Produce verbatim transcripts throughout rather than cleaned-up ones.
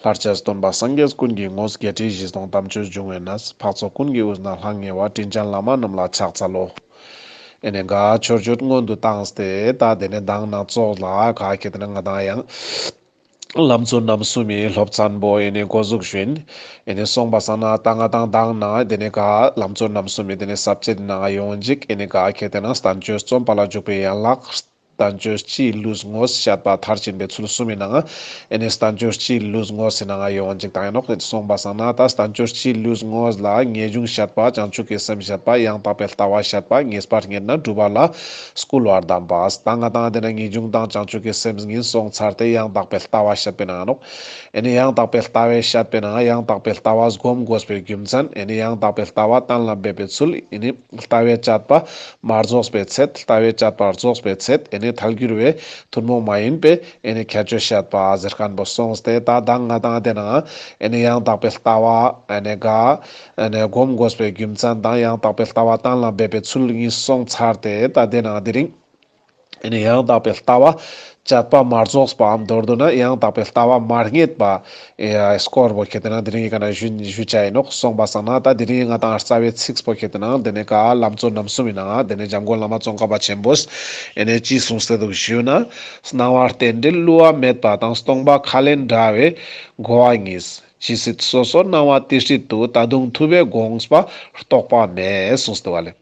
ལྷར་བཅས་སྟོན་པ་སངས་རྒྱས་ཀུན་གྱི་ངོ་བོ། བརྒྱད་ཁྲི་བཞི་སྟོང་དམ་ཆོས་འབྱུང་བའི་གནས། འཕགས་ཚོགས་ཀུན་གྱི་དབུས་ན་ལྷང་ངེ་བ། དྲིན་ཅན་བླ་མ་རྣམས་ལ་ཕྱག་འཚལ་ལོ། ཨེ་ནེ་ག་མཆོད་བརྗོད་སྔོན་དུ་བཏང་སྟེ་ད་དེ་ནེ་མདང་ནང་ཙོགས་ལ་ག་ཁེ་ཏེ་ན་ང་དང་ཡང་ལམ་གཙོ་རྣམ་གསུམ་མི་སློབ་ཚན་པོ་ཨེ་ནེ་འགོ་འཛུགས་ཞུ་ཡིན། ཨེ་ནེ་སོང་པ་སང་ན་ད་ང་དང་མདང་ནང་དེ་ནེ་ག་ལམ་གཙོ་རྣམ་གསུམ་མི་དེ་ནེ་ས་བཅད་ནང་ཡོང་ཅིག་ཨེ་ནེ་ག་ཁེ་ཏེ་ན་བསྟན་བཅོས་རྩོམ་པ་ལ་འཇུག་པའི་ཡན་ལག་བསྟན་བཅོས་སྤྱིའི་ལུས་ངོ་བོ་བཤད་པ་མཐར་ཕྱིན་པའི་ཚུལ་གསུམ་མི་ནང་ཨེ་ནེ་བསྟན་བཅོས་སྤྱིའི་ལུས་ངོ་བོ་ཟེར་ནང་ཡོང་ཅིག་དང་ཡང་ནོག་སོང་པ་སང་ན་ད་བསྟན་བཅོས་སྤྱིའི་ལུས་ངོ་བོ་ལ་ངེས་འབྱུང་བཤད་པ། བྱང་ཆུབ་ཀྱི་སེམས་བཤད་པ། ཡང་དག་པའི་ལྟ་བ་བཤད་པ། ངེས་པ་རྙེད་ན་སྒྲུབ་པ་ལ་བསྐུལ་བར་གདམས་པ། ད་ང་དང་དེ་ན་ངེས་འབྱུང་དང་བྱང་ཆུབ་ཀྱི་སེམས་ཉིས་སོང་ཚར་ཏེ་ཡང་དག་པའི་ལྟ་བ་བཤད་པའི་ནང་ནོག་ཨེ་ནེ་ཡང་དག་པའི་ལྟ་བའི་བཤད་པའི་ནང་ཡང་དག་པའི་ལྟ་བ་སྒོམ་དགོས་པའི་རྒྱུ་མཚན། ཨེ་ནེ་ཡང་དག་པའི་ལྟ་བ་གཏན་ལ་འབེབས་པའི་ཚུལ། ཨེ་ནེ་ལྟ་བའི་དཔྱད་པ་མ་རྫོགས་པའི་ཚད། ལྟ་བའི་དཔྱད་པ་རྫོགས་པའི་ཚད། ཨེ་ནེ་ཐལ་འགྱུར་བའི་ཐུན་མོང་མ་ཡིན་པའི་ཨེ་ནེ་ཁྱད་ཆོས་བཤད་པ་ཟེར་མཁན་པོ་སོང་སྟེ་ད་མདང་ང་དང་དེ་ནང་ཨེ་ནེ་ཡང་དག་པའི་ལྟ་བ་ཨེ་ནེ་ག་ཨེ་ནེ་སྒོམ་དགོས་པའི་རྒྱུ་མཚན་དང་ཡང་དག་པའི་ལྟ་བ་གཏན་ལ་འབེབས་པའི་ཚུལ་ཉིས་སོང་ཚར་ཏེ་ད་དེ་ནང་དེ་རིང་ཨེ་ནེ་ཡང་དག་པའི་ལྟ་བ་དཔྱད་པ་མ་རྫོགས་པའམ་མདོར་བསྡུ་ན་ཡང་དག་པའི་ལྟ་བ་མ་རྙེད་པ་ཨེ་སྐོར་པོ་ཁེ་ཏེ་ན་དེ་རིང་གི་ཀ་ན་ཞུ་ཞུ་བྱ་ཡིན་ནོག་སོང་པ་སང་ན་ད་དེ་རིང་ང་དང་རྩ་བའི་ཚིགས་པོ་ཁེ་ཏེ་ན་དེ་ནེ་ག་ལམ་གཙོ་རྣམ་གསུམ་མི་ནང་དེ་ནེ་འཇམ་མགོན་བླ་མ་ཙོང་ཁ་པ་ཆེན་པོས་ཨེ་ནེ་ཅི་གསུངས་ཏེ་འདུག་ཞུ་ན། སྣང་བ་རྟེན་འབྲེལ་བསླུ་བ་མེད་པ་དང་། སྟོང་པ་ཁས་ལེན་འདྲ་བའི་གོ་བ་གཉིས། ཇི་སྲིད་སོ་སོར་སྣང་བ་དེ་སྲིད་དུ། ད་དུང་ཐུབ་པའི་དགོངས་པ་རྟོགས་པ་མེད། གསུངས་ཏེ་བ་ལེ།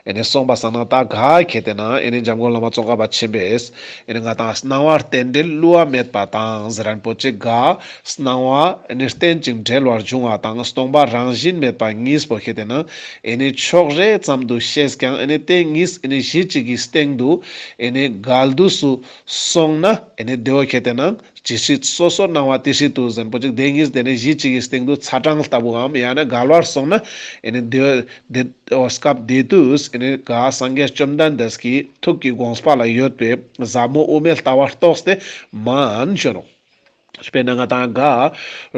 ཨེ་ནེ་སོང་པ་སང་ན་ད་ག་ཁེ་ཏེ་ན་ཨེ་ནེ་འཇམ་མགོན་བླ་མ་ཙོང་ཁ་པ་ཆེན་པོས་ཨེ་ནེ་ང་དང་སྣང་བ་རྟེན་འབྲེལ་བསླུ་བ་མེད་པ་དང་ཟེར་མཁན་པོ་ཅིག་ག་སྣང་བ་ཨེ་ནེ་རྟེན་ཅིང་འབྲེལ་བར་འབྱུང་བ་དང་སྟོང་པ་རང་བཞིན་མེད་པ་གཉིས་པོ་ཁེ་ཏེ་ན་ཨེ་ནེ་ཕྱོགས་རེ་ཙམ་དུ་ཤེས་ཀྱང་ཨེ་ནེ་དེ་གཉིས་ཨེ་ནེ་གཞི་གཅིག་གི་སྟེང་དུ་ཨེ་ནེ་འགལ་འདུས་སུ་སོང་ན་ཨེ་ནེ་དེ་བོ་ཁེ་ཏེ་ན་ཇི་སྲིད་སོ་སོར་སྣང་བ་དེ་སྲིད་དུ་ཟེར་མཁན་པོ་ཅིག་དེ་གཉིས་དེ་ནེ་གཞི་གཅིག་གི་སྟེང་དུ་ཚ་གྲང་ལྟ་བུའམ་ཡང་ན་འགལ་བར་སོང་ན་ཨེ་ནེ་དེ་དེ་འོ་སྐབས་དེ་དུས་ཨེ་ནེ་ག་སངས་རྒྱས་བཅོམ་ལྡན་འདས་ཀྱི་ཐུགས་ཀྱི་དགོངས་པ་ལ་ཡོད་པའི་ཟབ་མོ་དབུ་མའི་ལྟ་བ་རྟོགས་ཏེ་མན་ཞུ་ནོག་དཔེར་ན་ང་དང་ག་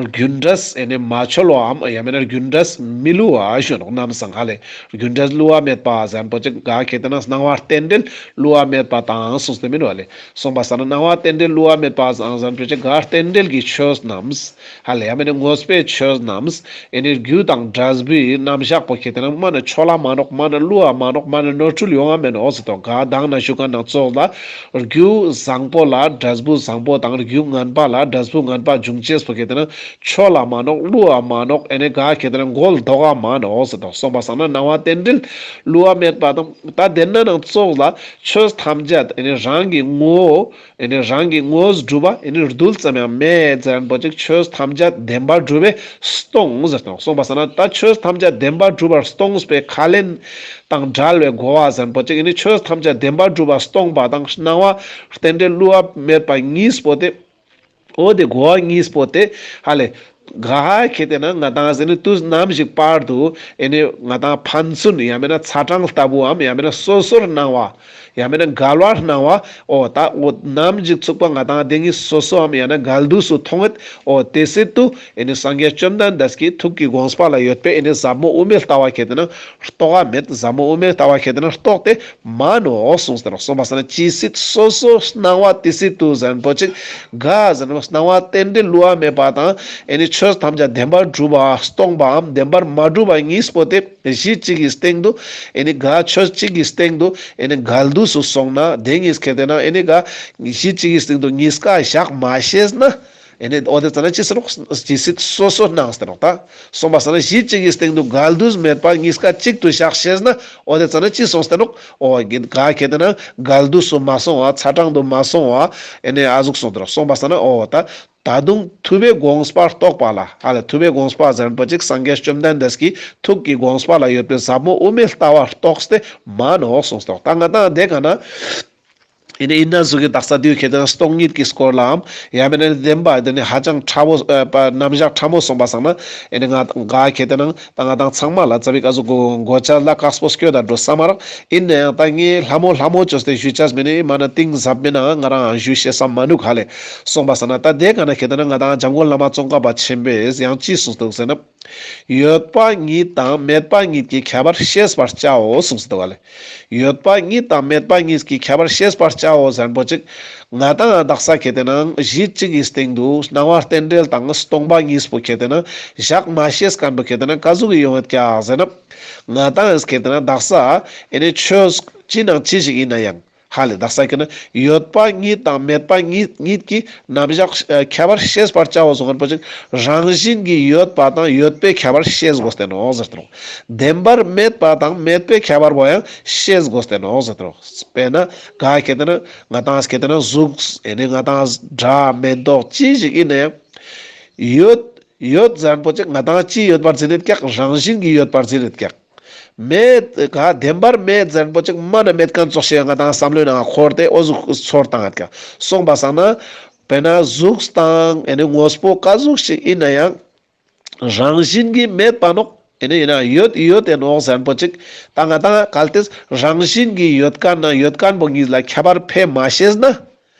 རྒྱུ་འབྲས་ཨེ་ནེ་མ་འཆོལ་བའམ་ཡང་མེན་ན་རྒྱུ་འབྲས་མི་བསླུ་བ་ཞུ་ནོག་ནམ་སང་ཧ་ལེ། རྒྱུ་འབྲས་བསླུ་བ་མེད་པ་ཟེར་མཁན་པོ་ཅིག་ག་ཁེ་ཏེ་ན་སྣང་བ་རྟེན་འབྲེལ་བསླུ་བ་མེད་པ་དང་གསུངས་ཏེ་མིན་བ་ལེ། སོང་པ་སང་ན་སྣང་བ་རྟེན་འབྲེལ་བསླུ་བ་མེད་པ་ཟེར་མཁན་པོ་ཅིག་ག་རྟེན་འབྲེལ་གྱི་ཆོས་རྣམས་ཧ་ལེ་ཡང་མེན་ན་དངོས་པོའི་ཆོས་རྣམས་ཨེ་ནེ་རྒྱུ་དང་འབྲས་བུའི་རྣམ་གཞག་པོ་ཁེ་ཏེ་ན་མ་ན་འཆོལ་ལ་མ་ནོག་མ་ན་བསླུ་བ་མ་ནོག་མ་ན་ནོར་འཁྲུལ་ཡོང་བ་མེན་ནོག་ཟེར་ཏོ། ག་མདང་ན་ཞུ་མཁན་ནང་ཙོགས་ལ་རྒྱུ་བཟང་པོ་ལ་འབྲས་བུ་བཟང་པོ་དང་རྒྱུ་ངན་པ་ལ་འབྲས་བུ་ངན་པ་འབྱུང་ཅེས་པོ་ཁེ་ཏེ་ན་འཆོལ་ལ་མ་ནོག་བསླུ་བ་མ་ནོག་ཨེ་ནེ་ག་ཁེ་ཏེ་ན་མགོ་ལྡོག་ག་མ་ནོག་ཟེར་ཏོ། སོང་པ་སང་ན་སྣང་བ་རྟེན་འབྲེལ་བསླུ་བ་མེད་པ་དང་ད་དེ་ན་ནང་ཙོགས་ལ་ཆོས་ཐམས་ཅད་ཨེ་ནེ་རང་གི་ངོ་བོ་ཨེ་ནེ་རང་གི་ངོ་བོ་སྒྲུབ་པ་ཨེ་ནེ་རྡུལ་ཙམ་ཡང་མེད་ཟེར་མཁན་པོ་ཅིག་ཆོས་ཐམས་ཅད་བདེན་པར་གྲུབ་པས་སྟོང་ཟེར་ཏོ། སོང་པ་སང་ན་ད་ཆོས་ཐམས་ཅད་བདེན་པར་གྲུབ་པར་སྟོང་པའི་ཁས་ལེན་དང་བྲལ་བའི་གོ་བ་ཟེར་མཁན་པོ་ཅིག་ཨེ་ནེ་ཆོས་ཐམས་ཅད་བདེན་པར་གྲུབ་པར་སྟོང་པ་དང་སྣང་བ་རྟེན་འབྲེལ་བསླུ་བ་མེད་པ་གཉིས་པོ་དེ་འོ་དེ་གོ་བ་གཉིས་པོ་དེ་ཧ་ལེ་ག་ཁེ་ཏེ་ན་ང་དང་ཟེར་ནི་དུས་ནམ་ཞིག་བར་དུ་ཨེ་ནེ་ང་དང་ཕན་ཚུན་ཡང་མེན་ན་ཚ་གྲང་ལྟ་བུའམ་ཡང་མེན་ན་སོ་སོར་སྣང་བ་ཡང་མེན་ན་འགལ་བར་སྣང་བ་འོ་ད་འོ་ནམ་ཞིག་ཚུགས་པ་ང་དང་དེ་གཉིས་སོ་སོའམ་ཡང་ན་འགལ་འདུས་སུ་མཐོང་ངེད་འོ་དེ་སྲིད་དུ་ཨེ་ནེ་སངས་རྒྱས་བཅོམ་ལྡན་འདས་ཀྱི་ཐུགས་ཀྱི་དགོངས་པ་ལ་ཡོད་པའི་ཨེ་ནེ་ཟབ་མོ་དབུ་མའི་ལྟ་བ་ཁེ་ཏེ་ན་རྟོགས་པ་མེད། ཟབ་མོ་དབུ་མའི་ལྟ་བ་ཁེ་ཏེ་ན་རྟོགས་ཏེ་མ་ནོག་གསུངས་ཏེ་ནོག་སོང་པ་སང་ན་ཇི་སྲིད་སོ་སོ་སྣང་བ་དེ་སྲིད་དུ་ཟེར་མཁན་པོ་ཅིག་ག་ཟེར་ན་སྣང་བ་རྟེན་འབྲེལ་བསླུ་བ་མེད་པ་དང་ཨེ་ནེ་ཆོས་ཐམས་ཅད་བདེན་པར་གྲུབ་པ་སྟོང་པའམ་བདེན་པར་མ་གྲུབ་པ་གཉིས་པོ་དེ་གཞི་གཅིག་གི་སྟེང་དུ་ཨེ་ནེ་ག་ཆོས་གཅིག་གི་སྟེང་དུ་ཨེ་ནེ་འགལ་འདུས་སུ་སོང་ན་དེ་གཉིས་ཁེ་ཏེ་ན་ཨེ་ནེ་ག་གཞི་གཅིག་གི་སྟེང་དུ་གཉིས་ཀ་བཞག་མ་ཤེས་ན། ཨེ་ནེ་འོ་དེ་ཙ་ན་ཅི་ཟེར་ནོག་ཇི་སྲིད་སོ་སོ་སྣང་སྟེ་ནོག་ད། སོང་པ་སང་ན་གཞི་གཅིག་གི་སྟེང་དུ་འགལ་འདུས་མེད་པ་གཉིས་ཀ་གཅིག་ཏུ་བཞག་ཤེས་ན་འོ་དེ་ཙ་ན་ཅི་སོང་སྟེ་ནོག་འོ་ག་ཁེ་ཏེ་ན་འགལ་འདུས་སུ་མ་སོང་བ་ཚ་གྲང་དུ་མ་སོང་བ་ཨེ་ནེ་ཨ་ཟུག་སོང་སྟེ་ནོག་སོང་པ་སང་ན་འོ་ད་ད་དུང་ཐུབ་པའི་དགོངས་པ་རྟོགས་པ་ལ་ཧ་ལེ་ཐུབ་པའི་དགོངས་པ་ཟེར་མཁན་པོ་ཅིག་སངས་རྒྱས་བཅོམ་ལྡན་འདས་ཀྱི་ཐུགས་ཀྱི་དགོངས་པ་ལ་ཡོད་པའི་ཟབ་མོ་དབུ་མའི་ལྟ་བ་རྟོགས་ཏེ་མ་ནོག་གསུངས་ཏེ་ནོག་ད་ང་དང་དེ་ག་ན། ཨེ་ནེ་ཨིན་ན་ཟུག་གི་དག་ས་དེའུ་ཁེ་ཏེ་ན་སྟོང་ཉིད་ཀྱི་སྐོར་ལའམ་ཡང་མེན་ན་བདེན་པ་དེ་ནི་ཧ་ཅང་ཕྲ་བོ་ཨ་པ་རྣམ་གཞག་ཕྲ་མོ་སོང་པ་སང་ན་ཨེ་ནེ་ང་ག་ཁེ་ཏེ་ན་ད་ང་དང་ཚང་མ་ལ་ཙ་པིག་ཨ་ཟུག་གོ་གོ་ཆ་ལ་དཀགས་པོ་སྐྱོད་ད་འགྲོ་ས་མ་རག་ཨིན་ན་ཡང་ད་ངས་ལྷ་མོ་ལྷ་མོ་བཅོས་ཏེ་ཞུ་ཆས་མེན་ནི་མ་ན་གཏིང་ཟབ་མེན་ན་ང་རང་ཞུ་ཤེས་ས་མ་ནུག་ཧ་ལེ། སོང་པ་སང་ན་ད་དེ་ག་ན་ཁེ་ཏེ་ན་ང་དང་འཇམ་མགོན་བླ་མ་ཙོང་ཁ་པ་ཆེན་པོས་ཡང་ཅི་གསུངས་འདུག་ཟེར་ན། ཡོད་པ་ཉིད་དང་མེད་པ་ཉིད་ཀྱི་ཁྱད་པར་ཤེས་པར་བྱའོ་གསུངས་སོ་ལེ། ཡོད་པ་ཉིད་དང་མེད་པ་ཉིད་ཀྱི་ཁྱད་པར་ཤེས་པར་བྱ་ ཆའོ་ཟེར་ཁན་པོ་ཅིག་ང་ཏང་དག་ས་ཁེ་ཏེ་ན་གཞི་གཅིག་གི་སྟེང་དུ་སྣང་བ་རྟེན་འབྲེལ་དང་སྟོང་པ་གཉིས་པོ་ཁེ་ཏེ་ན་བཞག་མ་ཤེས་ཁན་པོ་ཁེ་ཏེ་ན་ཀ་ཟུག་གི་ཡོང་ཡོད་ཀྱག་ཟེར་ན། ང་ཏང་ཁེ་ཏེ་ན་དག་ས་ཨེ་ནི་ཆོས་ཅི་ནང་ཅི་ཞིག་ཡིན་ན་ཡང་། ཧ་ལེ་དག་ས་ཁེ་ཏེ་ན་ཡོད་པ་ཉིད་དང་མེད་པ་ཉིད་ཉིད་ཀྱི་རྣམ་གཞག་ཨ་ཁྱད་པར་ཤེས་པར་བྱའོ་གསུང་ཁན་པོ་ཅིག་རང་བཞིན་གྱིས་ཡོད་པ་དང་ཡོད་པའི་ཁྱད་པར་ཤེས་དགོས་ཏེ་ནོག་ཟེར་ཏེ་ནོག་བདེན་པར་མེད་པ་དང་མེད་པའི་ཁྱད་པར་བོ་ཡང་ཤེས་དགོས་ཏེ་ནོག་ཟེར་ཏེ་ནོག་དཔེར་ན་ག་ཁེ་ཏེ་ན་ང་ཏང་ཁེ་ཏེ་ན་གཟུགས་ཨེ་ནི་ང་ཏང་སྒྲ་མེ་ཏོག་ཅི་ཞིག་ཡིན་ན་ཡང་ཡོད་ཡོད་ཟེར་ཁན་པོ་ཅིག་ང་ཏང་ཅི་ཡོད་པར་འཛིན་ཡོད་ཀྱག་རང་བཞིན་གྱིས་ཡོད་པར་འཛིན་ཡོད་ཀྱག་མེད་ག་བདེན་པར་མེད་ཟེར་ཁན་པོ་ཅིག་མ་ན་མེད་ཁན་ཙོགས་ཤིག་ང་ཏང་བསམ་བློའི་ནང་འཁོར་ཏེ་འོ་ཟུག་ཚོར་བཏང་ཡོད་ཀྱག་སོང་པ་སང་ན་དཔེར་ན་གཟུགས་དང་ཨེ་ནི་དངོས་པོ་ག་ཟུག་ཞིག་ཡིན་ན་ཡང་རང་བཞིན་གྱིས་མེད་པ་ནོག་ཨེ་ནི་ཡིན་ན་ཡོད་ཡོད་དེ་ནོག་ཟེར་ཁན་པོ་ཅིག་ད་ང་ཏང་གལ་ཏེ་རང་བཞིན་གྱིས་ཡོད་ཁན་ན་ཡོད་ཁན་པོ་གཉིས་ལ་ཁྱད་པར་ཕེ་མ་ཤེས་ན།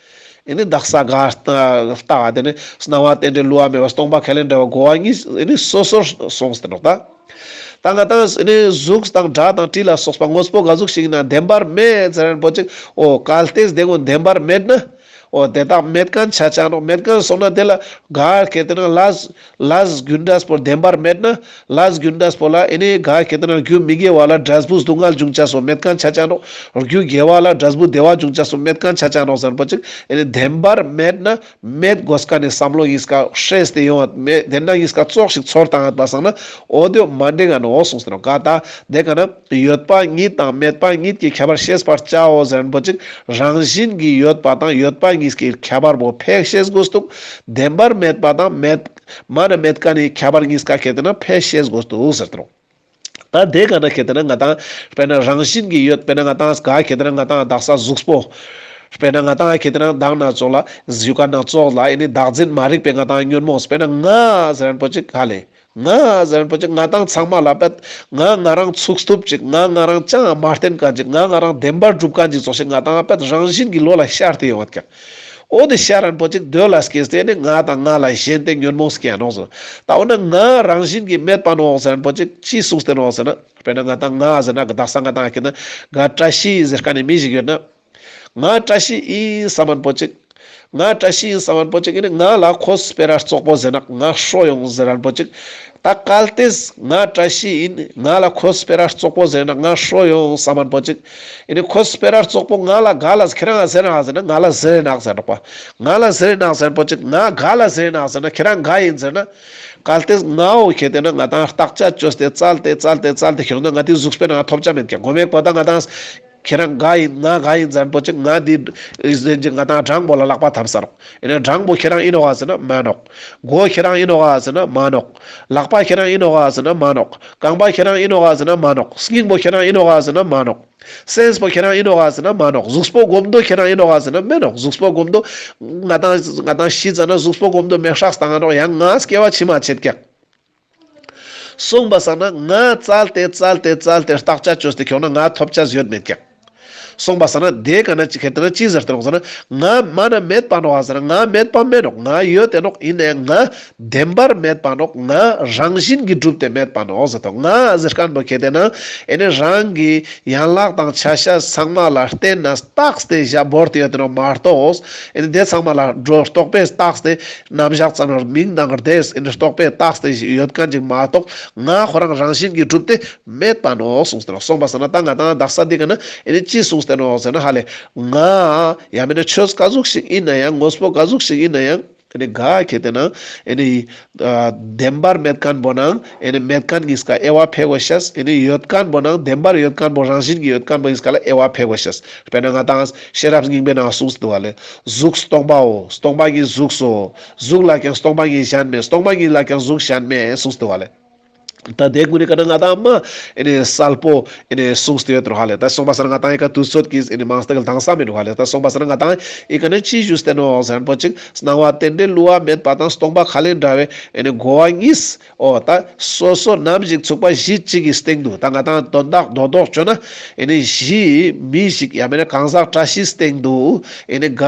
ཨེ་ནི་དག་ས་ག་ལྟ་ག་དེ་ནི་སྣང་བ་རྟེན་འབྲེལ་བསླུ་བ་མེད་པ་སྟོང་པ་ཁས་ལེན་བྲལ་བ་གོ་བ་གཉིས་ཨེ་ནི་སོ་སོར་སོང་སྟེ་ནོག་ད། ད་ང་ཏང་ཨེ་ནི་གཟུགས་དང་སྒྲ་དང་དྲི་ལ་སོགས་པ་དངོས་པོ་ག་ཟུག་ཞིག་ཡིན་ན་བདེན་པར་མེད་ཟེར་ཁན་པོ་ཅིག་འོ་གལ་ཏེ་དེ་ཀུན་བདེན་པར་མེད་ན། འོ་དེ་དག་མེད་ཁན་ཆ་ཆ་ནོག་མེད་ཁན་སོང་ན་དེ་ལ་ག་ཁེ་ཏེ་ན་ལས་ལས་རྒྱུ་འབྲས་པོ་བདེན་པར་མེད་ན། ལས་རྒྱུ་འབྲས་པོ་ལ་ཨེ་ནི་ག་ཁེ་ཏེ་ན་རྒྱུ་མི་དགེ་བ་ལ་འབྲས་བུ་སྡུག་བསྔལ་འབྱུང་ཅེས་སོ་མེད་ཁན་ཆ་ཆ་ནོག་རྒྱུ་དགེ་བ་ལ་འབྲས་བུ་བདེ་བ་འབྱུང་ཅེས་སོ་མེད་ཁན་ཆ་ཆ་ནོག་ཟེར་ཁན་པོ་ཅིག་ཨེ་ནི་བདེན་པར་མེད་ན་མེད་དགོས་ཁན་ནི་བསམ་བློ་གཉིས་ཀ་ཧྲེས་ཏེ་ཡོང་བ་མེད་དེ་འདྲ་གཉིས་ཀ་ཙོགས་ཤིག་ཚོར་བཏང་ཡོད་པ་སང་ན་འོ་དེ་མ་འགྲིག་ག་ནོག་གསུངས་ཏེ་ནོག་ག་ད་དེ་ག་ན་ཡོད་པ་ཉིད་དང་མེད་པ་ཉིད་ཀྱི་ཁྱད་པར་ཤེས་པར་བྱའོ་ཟེར་ཁན་པོ་ཅིག་རང་བཞིན་གྱིས་ཡོད་པ་དང་ཡོད་པ་གཉིས་ཀྱི་ཁྱད་པར་པོ་ཕེ་ཤེས་དགོས་འདུག་བདེན་པར་མེད་པ་དང་མེད་མ་ན་མེད་ཁན་ནི་ཁྱད་པར་གཉིས་ཀ་ཁེ་ཏེ་ན་ཕེ་ཤེས་དགོས་འདུག་ཟེར་ཏེ་ནོག་ད་དེ་ག་ན་ཁེ་ཏེ་ན་ང་ཏང་དཔེར་ན་རང་བཞིན་གྱིས་ཡོད་དཔེར་ན་ང་ཏང་ག་ཁེ་ཏེ་ན་ང་ཏང་དག་ས་གཟུགས་པོ་དཔེར་ན་ང་ཏང་ཁེ་ཏེ་ན་མདང་ན་ཙོགས་ལ་གཟུགས་ཀ་ན་ཙོགས་ལ་ཨེ་ནི་བདག་འཛིན་མ་རིག་པའི་ང་ཏང་ཉོན་མོངས་དཔེར་ན་ང་ཟེར་ཁན་པོ་ཅིག་ག་ལེ། ང་ཟེར་ཁན་པོ་ཅིག་ང་ཏང་ཚང་མ་ལ་པད་ང་ང་རང་ཚུགས་ཐུབ་ཅིག་ང་ང་རང་ཅང་མ་བརྟེན་ཁན་ཅིག་ང་ང་རང་བདེན་པར་གྲུབ་ཁན་ཅིག་ཙོགས་ཤིག་ང་ཏང་པད་རང་བཞིན་གྱི་བློ་ལ་ཤར་ཏེ་ཡོང་བ་ཀྱག་འོ་དེ་ཤར་ཁན་པོ་ཅིག་འདོད་ལ་སྐྱེས་ཏེ་ནི་ང་དང་ང་ལ་ཞེན་ཏེ་ཉོན་མོངས་སྐྱེ་ནོག་ཟེར། ད་འོ་ན་ང་རང་བཞིན་གྱིས་མེད་པ་ནོག་ཟེར་ཁན་པོ་ཅིག་ཅི་གསུངས་ཏེ་ནོག་ཟེར་ན། དཔེར་ན་ང་དང་ང་ཟེར་ན་ག་དག་ས་ང་དང་ཁེ་ཏེ་ན་ང་བཀྲ་ཤིས་ཟེར་ཁན་ནི་མི་ཞིག་ཡོད་ན། ང་བཀྲ་ཤིས་ཡིན་བསམ་ཁན་པོ་ཅིག་ང་བཀྲ་ཤིས་ཡིན་བསམ་ཁན་པོ་ཅིག་ཨེ་ནི་ང་ལ་ཁོ་སྤེ་ར་བཙོག་པོ་ཟེར་ན་ང་ཧྲོ་ཡོང་ཟེར་ཁན་པོ་ཅིག་ད་གལ་ཏེ་ང་བཀྲ་ཤིས་ཡིན། ང་ལ་ཁོ་སྤེ་ར་བཙོག་པོ་ཟེར་ན་ང་ཧྲོ་ཡོང་བསམ་ཁན་པོ་ཅིག་ཨེ་ནི་ཁོ་སྤེ་ར་བཙོག་པོ་ང་ལ་ག་ལ་ཁྱེ་རང་ཟེར་ན་ཟེར་ན་ང་ལ་ཟེར་ནག་ཟེར་ནོག་པ། ང་ལ་ཟེར་ནག་ཟེར་ཁན་པོ་ཅིག་ང་ག་ལ་ཟེར་ནག་ཟེར་ན་ཁྱེ་རང་ག་ཡིན་ཟེར་ན། གལ་ཏེ་ང་འོ་ཁེ་ཏེ་ན་ང་དང་བརྟག་དཔྱད་བཅོས་ཏེ་བཙལ་ཏེ་བཙལ་ཏེ་བཙལ་ཏེ་ཁྱོང་ན་ང་དེ་གཟུགས་པོའི་ནང་ཐོབ་ཆ་མེད་ཀྱག་གོ་མེད་པ་ད་ང་དང་ཁྱེ་རང་ག་ཡིན་ང་ག་ཡིན་ཟེར་ཁན་པོ་ཅིག་ང་དེ་ཨིན་ཟེར་ཅིག་ང་དང་གྲང་པོ་ལ་ལག་པ་ཐམ་ས་ནོག་ཨེ་ནི་གྲང་པོ་ཁྱེ་རང་ཨིན་ནོག་ག་ཟེར་ན་མན་ནོག་མགོ་ཁྱེ་རང་ཨིན་ནོག་ག་ཟེར་ན་མན་ནོག་ལག་པ་ཁྱེ་རང་ཨིན་ནོག་ག་ཟེར་ན་མན་ནོག་རྐང་པ་ཁྱེ་རང་ཨིན་ནོག་ག་ཟེར་ན་མན་ནོག་སྙིང་པོ་ཁྱེ་རང་ཨིན་ནོག་ག་ཟེར་ན་མན་ནོག་སེམས་པོ་ཁྱེ་རང་ཨིན་ནོག་ག་ཟེར་ན་མན་ནོག་གཟུགས་པོ་སྒོམ་དུ་ཁྱེ་རང་ཨིན་ནོག་ག་ཟེར་ན་མན་ནོག་གཟུགས་པོ་སྒོམ་དུ་ང་དང་ང་དང་ཤི་ཙ་ན་གཟུགས་པོ་སྒོམ་དུ་མེ་ཤག་བཏང་ང་ནོག་ཡང་ང་སྐྱེ་བ་ཕྱི་མ་ཆད་ཀྱག་སོང་པ་སང་ན་ང་བཙལ་ཏེ་བཙལ་ཏེ་བཙལ་ཏེ་བརྟག་དཔྱད་བཅོས་ཏེ་ཁྱོང་ན་ང་ཐོབ་ཆ་ཡོད་མེད་ཀྱག་སོང་པ་སང་ན་དེ་ག་ན་ཅི་ཁེ་ཏེ་ན་ཅི་ཟེར་ཏེ་ནོག་ཟེར་ན་ང་མ་ན་མེད་པ་ནོག་ག་ཟེར་ན་ང་མེད་པ་མེད་ནོག་ང་ཡོད་དེ་ནོག་ཨིན་ནའང་ང་བདེན་པར་མེད་པ་ནོག་ང་རང་བཞིན་གྱིས་གྲུབ་སྟེ་མེད་པ་ནོག་ཟེར་ཏོ། ང་ཟེར་ཁན་པོ་ཁེ་ཏེ་ན་ཨེ་ནི་རང་གི་ཡན་ལག་དང་ཆ་ཤས་ཚང་མ་ལ་བརྟེན་ན་རྟགས་ཏེ་བཞག་བོར་ཏེ་ཡོད་དེ་ནོག་མ་གཏོགས་ཨེ་ནི་དེ་ཚང་མ་ལ་འགྲོ་རྟོག་པས་རྟགས་ཏེ་རྣམ་གཞག་ཙམ་ལ་མིང་དང་རྡེས་ཨེ་ནི་རྟོག་པས་རྟགས་ཏེ་ཡོད་ཁན་ཅིག་མ་གཏོགས་ང་ཁོ་རང་རང་བཞིན་གྱིས་གྲུབ་སྟེ་མེད་པ་ནོག་གསུངས་ཏེ་ནོག་སོང་པ་སང་ན་ད་ང་དང་དག་ས་འདི་ག་ན་ཨེ་ནི་ཅི་གསུངས་ཏེ་ནོག་ཟེར་ན་ཧ་ལེ་ང་ཡང་མེད་ན་ཆོས་ག་ཟུག་ཞིག་ཨིན་ནའང་དངོས་པོ་ག་ཟུག་ཞིག་ཨིན་ནའང་ཨེ་ནི་ག་ཁེ་ཏེ་ན་ཨེ་ནི་ཨ་བདེན་པར་མེད་ཁན་པོ་ནང་ཨེ་ནི་མེད་ཁན་གཉིས་ཀ་དབྱེ་བ་ཕེ་དགོས་ཤེས། ཨེ་ནི་ཡོད་ཁན་པོ་ནང་བདེན་པར་ཡོད་ཁན་པོ་རང་བཞིན་གྱིས་ཡོད་ཁན་པོ་གཉིས་ཀ་ལ་དབྱེ་བ་ཕེ་དགོས་ཤེས། དཔེར་ན་ང་དང་ཤེས་རབ་སྙིང་པོའི་ནང་གསུངས་འདུག་པ་ལེ། གཟུགས་སྟོང་པའོ། སྟོང་པ་ཉིད་གཟུགས་སོ། གཟུགས་ལ་ཀྱང་སྟོང་པ་ཉིད་གཞན་མེད། སྟོང་པ་ཉིད་ལ་ཀྱང་གཟུགས་གཞན་མེད་གསུངས་འདུག་པ་ལེ། ད་དེ་ཀུན་ནི་ཀ་ན་ང་དང་མ་ཨེ་ནི་གསལ་པོ་ཨེ་ནི་གསུངས་ཏེ་ཡོད་རོ་ཧ་ལེ། ད་སོང་པ་སང་ན་ང་དང་ཨེ་ཀ་དུས་ཚོད་ཀྱིས་ཨེ་ནི་མང་སྟེ་ལྡང་ས་མི་འདུག་ཧ་ལེ། ད་སོང་པ་སང་ན་ང་དང་ཨེ་ཀ་ནི་ཅི་ཞུས་ཏེ་ནོག་ཟེར་ཁན་པོ་ཅིག་སྣང་བ་རྟེན་འབྲེལ་བསླུ་བ་མེད་པ་དང་སྟོང་པ་ཁས་ལེན་བྲལ་བའི་ཨེ་ནི་གོ་བ་གཉིས། འོ་ད་སོ་སོ་ནམ་ཞིག་ཚུག་པ་གཞི་གཅིག་གི་སྟེང་དུ་ད་ང་དང་དོན་དག་རྡོག་རྡོག་བཅོས་ན་ཨེ་ནི་གཞི་མི་ཞིག་ཡང་མེད་ན་གང་ཟག་བཀྲ་ཤིས་སྟེང་དུ་ཨེ་ནི་ག་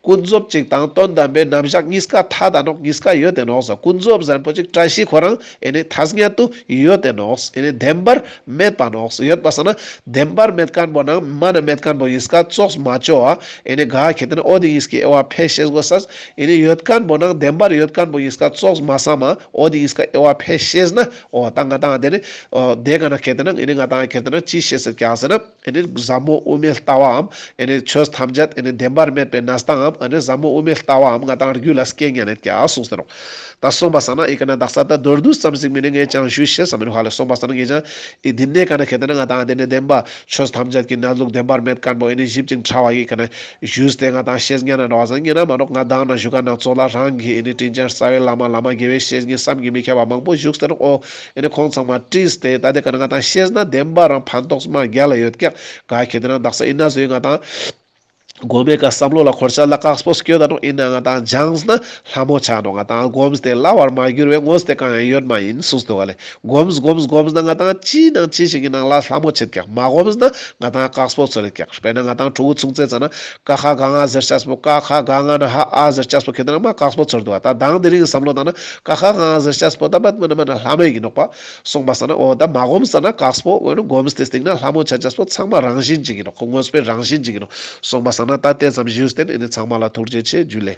ཀུན་རྫོབ་ཅིག་དང་དོན་དམ་པའི་རྣམ་གཞག་གཉིས་ཀ་ཐ་དད་ནོག་གཉིས་ཀ་ཡོད་དེ་ནོག་ཟེར། ཀུན་རྫོབ་ཟེར་ཁན་པོ་ཅིག་བཀྲ་ཤིས་ཁོ་རང་ཨེ་ནི་ཐ་སྙད་དུ་ ཡོད་དེ་ནོག། ཨེ་ནི་བདེན་པར་མེད་པ་ནོག། ཡོད་པ་སང་ན་བདེན་པར་མེད་མཁན་པོ་ནང་མ་ན་མེད་མཁན་པོ་ཡིན་སྐད་ཙོགས་མ་ཅོ་ཨ། ཨེ་ནི་ག་ཁེ་ཏེ་ན་འོ་དེ་ཡིན་སྐད་དབྱེ་བ་ཕེ་ཤེས་དགོས་ས། ཨེ་ནི་ཡོད་མཁན་པོ་ནང་བདེན་པར་ཡོད་མཁན་པོ་ཡིན་སྐད་ཙོགས་མ་བསམ་ཨ། འོ་དེ་ཡིན་སྐད་དབྱེ་བ་ཕེ་ཤེས་ན་འོ་ད་ང་ཏང་དེ་ནི་འོ་དེ་ག་ན་ཁེ་ཏེ་ན་ཨེ་ནི་ང་ཏང་ཁེ་ཏེ་ན་ཅི་ཤེས་སེ་ཀྱག་ཟེར་ན། ཨེ་ནི་ཟབ་མོ་དབུ་མའི་ལྟ་བའམ་ཨེ་ནི་ཆོས་ཐམས་ཅད་ཨེ་ནི་བདེན་པར་མེད་པའི་གནས་སྟངས་ཨེ་ནི་ཟབ་མོ་དབུ་མའི་ལྟ་བའམ་ང་ཏང་རྒྱུད་ལ་སྐྱེ་ཉན་ནེ་ཀྱག་གསུངས་ཏེ་ནོག། ད་སོང་པ་སང་ན་ཨི་ཀ་ན་དག་ས་ད་མདོར་བསྡུས་ཙམ་ཞིག་མི་ནི་ངས་ཅང་ཞུས་ཤེས་ས་མི་ནི་ཧ་ལེ། སོང་པ་སང་ན་ངས་ཅང་ཨི་འདི་ནེ་ཀ་ན་ཁེ་ཏེ་ན་ང་ཏང་དེ་ནི་བདེན་པ་ཆོས་ཐམས་ཅད་ཀྱི་གནས་ལུགས་བདེན་པར་མེད་མཁན་པོ་ཨེ་ནི་ཞིབ་ཅིང་ཕྲ་བ་ཡི་ཀ་ན་ཞུས་ཏེ་ང་ཏང་ཤེས་ཉན་ན་འགྲོ་བ་སང་ཉན་ན་མ་ནོག། ང་ཏང་ན་ཞུ་ཀ་ན་ཚོགས་ལ་རང་གི་ཨེ་ནི་དྲིན་ཅན་རྩ་བའི་བླ་མ་བླ་མ་དགེ་བའི་བཤེས་གཉེན་བསམ་གྱིས་མི་ཁྱབ་པ་མང་པོ་བཞུགས་ཏེ་ནོག། འོ་ཨེ་ནི་ཁོང་ཚང་མ་བྲིས་ཏེ་ད་དེ་ཀ་ན་ང་ཏང་ཤེས་ན་བདེན་པ་རང་ཕན་ཐོགས་མ་རྒྱལ་ལ་ཡོད་ཀྱག། ག་ཁེ་ཏེ་ན་དག་ས་ཨི་ན་ཟོས་ང་ཏང་སྒོམ་མེ་ཀ་བསམ་བློ་ལ་འཁོར་ཆ་ལ་དཀགས་པོ་སྐྱོད་ད་ནོག། ཨིན་ན་ང་ཏང་སྦྱངས་ན་ལྷ་མོ་ཆ་ནོག། ང་ཏང་སྒོམས་ཏེ་སླ་བར་མ་གྱུར་བའི་དངོས་དེ་གང་ཡང་ཡོད་མ་ཡིན་གསུངས་ཏེ་བ་ལེ། སྒོམས་སྒོམས་སྒོམས་ན་ང་ཏང་ཅི་ནང་ཅི་ཞིག་གི་ནང་ལ་ལྷ་མོ་ཆེད་ཀྱག། མ་སྒོམས་ན་ང་ཏང་དཀགས་པོ་ཚོར་ཀྱག། དཔེར་ན་ང་ཏང་ཕྲུ་གུ་ཆུང་ཙེ་ཙ་ན་ཀ་ཁ་ག་ང་ཟེར་ཆས་པོ་ཀ་ཁ་ག་ང་ན་ཧ་ཨ་ཟེར་ཆས་པོ་ཁེ་ཏེ་ན་མ་དཀགས་པོ་ཚོར་འདུག་བ། ད་དང་དེ་རིང་བསམ་བློ་བཏང་ན་ཀ་ཁ་ག་ང་ཟེར་ཆས་པོ་ད་མ་མ་ན་མ་ན་ལྷ་མོ་ཡིན་ནོག་པ། སོང་པ་སང་ན་འོ་ད་མ་སྒོམས་ཙ་ན་དཀགས་པོ་འོ་ནི་སྒོམས་ཏེ་སྟིང་ན་ལྷ་མོ་ཆ་ཆས་པོ་ཚང་མ་རང་བཞིན་ཅིག་ཡིན་ནོག། ཁོ་དངོས་པོའི་རང་བཞིན་ཅིག་ཡིན་ནོག། སོང་པ་སང་ན་ད་དེ་ཙམ་ཞུས་ཏེ་ཨེ་ནི་ཚང་མ་ལ་ཐུགས་རྗེ་ཆེ། ཇུ་ལེ།